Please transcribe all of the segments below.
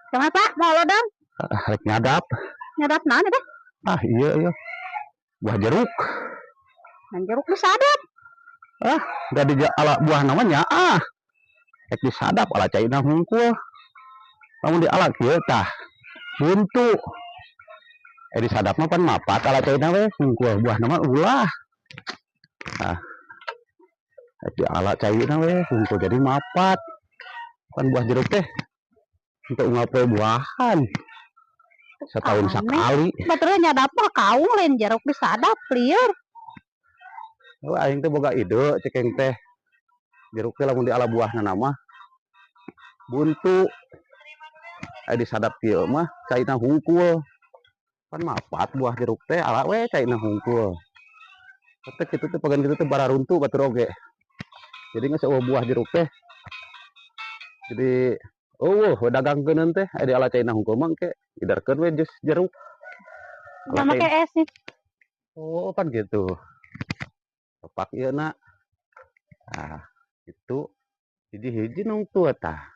Kenapa? Mau lo dong? Ah, rek nyadap. Nyadap naon eta? Ah, iya. Buah jeruk. Nan jeruk disadap. Ah, da di ala buah namanya ah. Rek disadap ala caina hungkul. Lamun di ala kieu tah. Buntu. Eh, disadap mah pan mapat ala caina we hungkul, buah nama ulah. Ah. Rek di ala caina we hungkul jadi mapat. Pan buah jeruk teh untuk unggal poe buahan. Setahun Aneh. Sekali. Baturnya nyadap mah kaung, lain jeruk disadap, lieur. Oh, aing teh boga ide cek aing teh. Jeruk teh lamun di ala buahna nama buntu. Eh, disadap kieu mah caina hungkul. Pan mapat buah jeruk teh, ala we caina hungkul. Teh kitu teh pagan kitu teh bararuntu batur oge. Jadi geus euweuh buah jeruk teh. Jadi euweuh we dagangkeuneun teh, eh, di ala caina hungkul mah engke idarkeun we jus jeruk. Ala Sama caina. Kayak es nih. Oh, pan gitu. Tepak ieu na. Ah, itu hiji-hiji nungtu tah.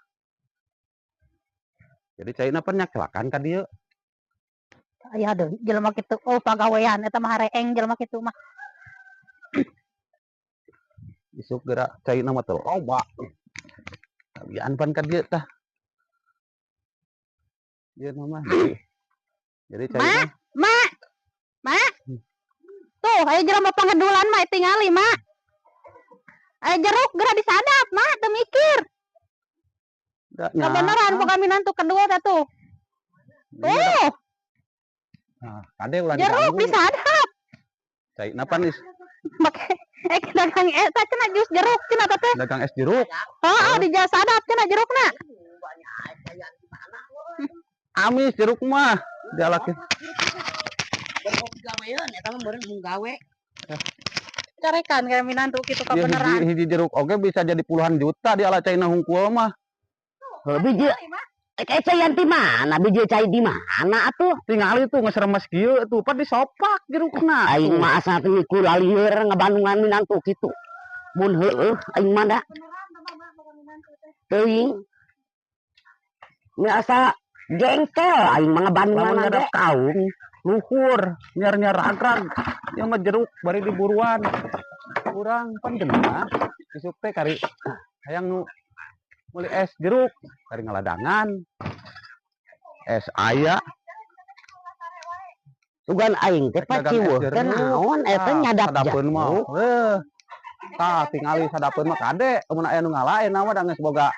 Jadi caina pan nyaklakan ka dieu. Aya deui jelema kitu. Oh, pagawean eta mah hareeng jelema kitu mah. Isuk geura caina mah teu loba. Tabian pan ka dieu tah. Ieu mah. Jadi caina Mak, mak. Tuh, aya jelema pangedulan mah tingali, Mak. Aya jeruk geura disadap, Mak, teu mikir. Da Kebenaran boga minantu kedua teh tuh. Tuh, Nah, kade ulah jeruk diganggu. Disadap. Caina pan is Make eh dagang eta cenah jus jeruk cenah teh. Dagang es jeruk. Heeh, disadap cenah jerukna. Amis jeruk mah. Dialakeun. Gawean eta mah meureun mung gawe. Carekan kayak minantu kitu Ya, hiji, kebenaran. Hiji jeruk oge bisa jadi puluhan juta di ala caina hungkul mah. Heuh, biji eh caian ti mana? Biji cai di mana atuh? Tingali tuh geus remes kieu tuh, pan disopak jerukna. Aing mah asa teh ku lalieur ngabandungan minantu kitu. Mun heueuh aing mah da. Teuing. Mi asa jengkel aing mah ngabandungan Lamun ge. Nyadap kaung luhur nyar-nyar ragrag. Ieu mah jeruk bari diburuan. Kurang pan genah. Isuk teh kari hayang nu meuli es jeruk, kari ngaladangan. Es aya. Sugan aing teh Rek dagang es paciweuh teh jeruk. Naon eta Tah, nyadap sadapeun mah. jeruk. Heuh. Tah, tingali sadapeun mah kade, mun aya nu ngala mah da geus boga